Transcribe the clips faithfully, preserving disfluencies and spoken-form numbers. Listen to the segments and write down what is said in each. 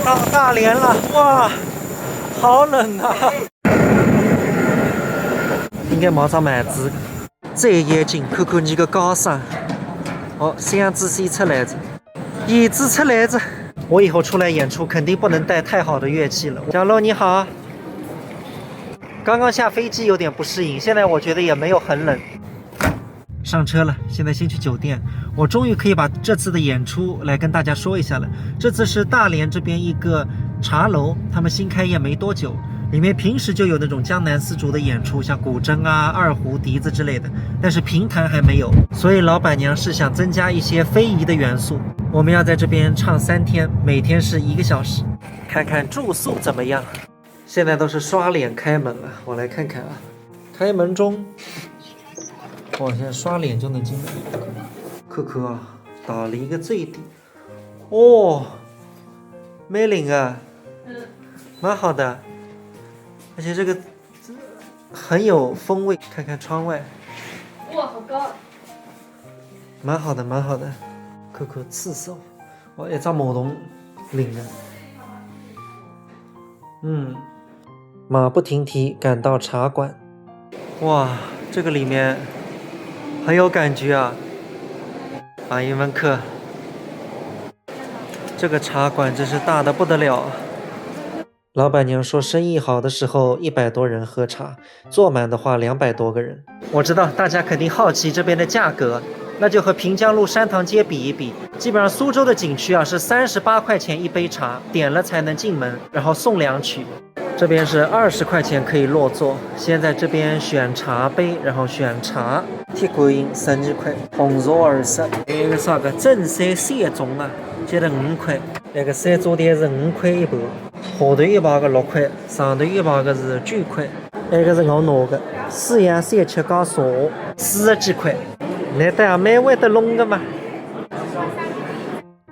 到大连了，哇，好冷啊！应该买只帽子，再眼镜看看你个高山。哦，箱子先出来着，椅子出来着。我以后出来演出肯定不能带太好的乐器了。小鹿你好，刚刚下飞机有点不适应，现在我觉得也没有很冷。 上车了，现在先去酒店。我终于可以把这次的演出来跟大家说一下了。这次是大连这边一个茶楼，他们新开业没多久，里面平时就有那种江南丝竹的演出，像古筝啊、二胡、笛子之类的，但是评弹还没有，所以老板娘是想增加一些非遗的元素。我们要在这边唱三天，每天是一个小时，看看住宿怎么样。现在都是刷脸开门了，我来看看啊。 开门中，哇，现在刷脸就能进来。看看啊，打了一个最低。哦，蛮灵啊，嗯，蛮好的，而且这个很有风味。看看窗外，哇，好高，蛮好的，蛮好的。看看厕所，哇，一只马桶灵啊。 嗯，马不停蹄赶到茶馆。哇，这个里面很有感觉啊。马云问客，这个茶馆真是大得不得了啊。老板娘说，生意好的时候一百多人喝茶，坐满的话两百多个人。我知道大家肯定好奇这边的价格，那就和平江路山塘街比一比。基本上苏州的景区啊是三十八块钱一杯茶，点了才能进门，然后送凉曲。这边是二十块钱可以落座，先在这边选茶杯，然后选茶。铁观音十二块，红茶二十。还有个啥个正山小盅啊，搿个五块，那个三盅店是五块一盘。 下头一排个六块，上头一排个是九块。埃个是我拿个，四样三吃加茶，四十几块。来得也蛮会得弄个嘛。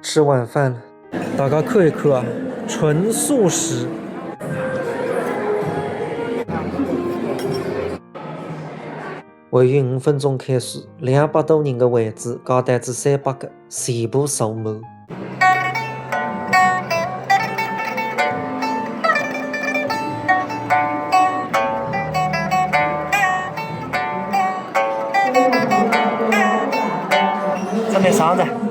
吃晚饭了，大家看一看啊，纯素食。会议五分钟开始，两百多人个位置，加单子三百个。 全部坐满。准备上菜。